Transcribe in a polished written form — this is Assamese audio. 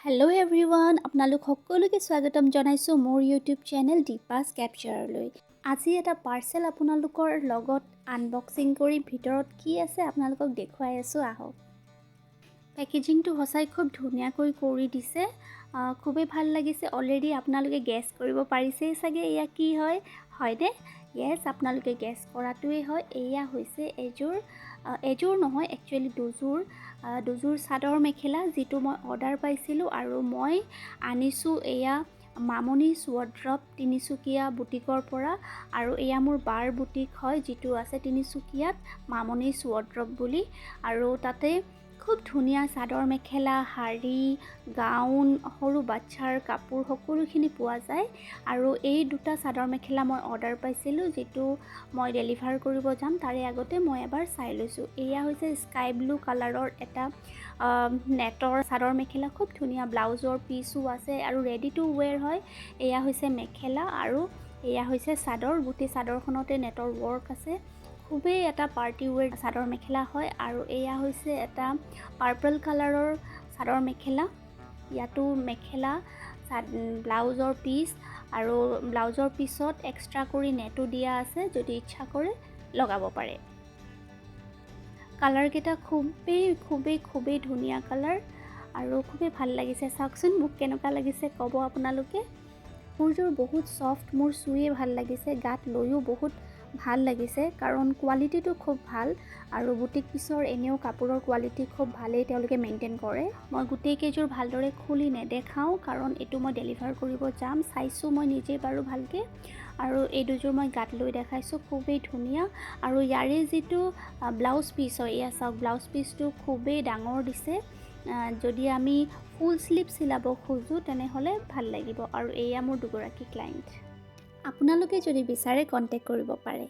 হেল্ল' এভৰিৱান, আপোনালোক সকলোকে স্বাগতম জনাইছোঁ মোৰ ইউটিউব চেনেল দীপাছ কেপচাৰলৈ। আজি এটা পাৰ্চেল আপোনালোকৰ লগত আনবক্সিং কৰি ভিতৰত কি আছে আপোনালোকক দেখুৱাই আছোঁ, আহক। পেকেজিংটো সঁচাই খুব ধুনীয়াকৈ কৰি দিছে, খুবেই ভাল লাগিছে। অলৰেডি আপোনালোকে গেছ কৰিব পাৰিছেই চাগে এয়া কি হয়, হয়নে? য়েছ, আপোনালোকে গেছ কৰাটোৱেই হয়। এয়া হৈছে এযোৰ, এযোৰ নহয়, একচুৱেলি দুযোৰ, দুযোৰ চাদৰ মেখেলা, যিটো মই অৰ্ডাৰ পাইছিলোঁ আৰু মই আনিছোঁ এয়া মামনিছ ৱাৰ্ড্ৰপ তিনিচুকীয়া বুটিকৰ পৰা। আৰু এয়া মোৰ বাৰ বুটিক হয়, যিটো আছে তিনিচুকীয়াত মামনিছ ৱাৰ্ড্ৰপ বুলি। আৰু তাতে খুব ধুনীয়া চাদৰ মেখেলা, শাৰী, গাউন, সৰু বাচ্ছাৰ কাপোৰ সকলোখিনি পোৱা যায়। আৰু এই দুটা চাদৰ মেখেলা মই অৰ্ডাৰ পাইছিলোঁ, যিটো মই ডেলিভাৰ কৰিব যাম। তাৰে আগতে মই এবাৰ চাই লৈছোঁ। এয়া হৈছে স্কাই ব্লু কালাৰৰ এটা নেটৰ চাদৰ মেখেলা, খুব ধুনীয়া। ব্লাউজৰ পিচো আছে আৰু ৰেডি টু ৱেৰ হয়। এয়া হৈছে মেখেলা আৰু এয়া হৈছে চাদৰ। গোটেই চাদৰখনতে নেটৰ ৱৰ্ক আছে। খুবেই এটা পাৰ্টি ৱেৰ চাদৰ মেখেলা হয়। আৰু এয়া হৈছে এটা পাৰ্পল কালাৰৰ চাদৰ মেখেলা। ইয়াতো মেখেলা, ব্লাউজৰ পিচ আৰু ব্লাউজৰ পিছত এক্সট্ৰা কৰি নেটো দিয়া আছে, যদি ইচ্ছা কৰে লগাব পাৰে। কালাৰকেইটা খুবেই খুবেই খুবেই ধুনীয়া কালাৰ আৰু খুবেই ভাল লাগিছে। চাওকচোন, মোক কেনেকুৱা লাগিছে ক'ব আপোনালোকে। কাপোৰযোৰ বহুত ছফ্ট, মোৰ চুয়ে ভাল লাগিছে, গাত লৈও বহুত ভাল লাগিছে, কাৰণ কোৱালিটিটো খুব ভাল। আৰু বুটিক পিচৰ এনেও কাপোৰৰ কোৱালিটি খুব ভালেই তেওঁলোকে মেইনটেইন কৰে। মই গোটেইকেইযোৰ ভালদৰে খুলি নেদেখাওঁ, কাৰণ এইটো মই ডেলিভাৰ কৰিব যাম। চাইছোঁ মই নিজে বাৰু ভালকৈ। আৰু এই দুযোৰ মই গাত লৈ দেখাইছোঁ, খুবেই ধুনীয়া। আৰু ইয়াৰে যিটো ব্লাউজ পিচ হয়, এয়া চাওক, ব্লাউজ পিচটো খুবেই ডাঙৰ দিছে। যদি আমি ফুল শ্লিভ চিলাব খোজোঁ, তেনেহ'লে ভাল লাগিব। আৰু এয়া মোৰ দুগৰাকী ক্লাইণ্ট। আপোনালোকে যদি বিচাৰে, কণ্টেক্ট কৰিব পাৰে।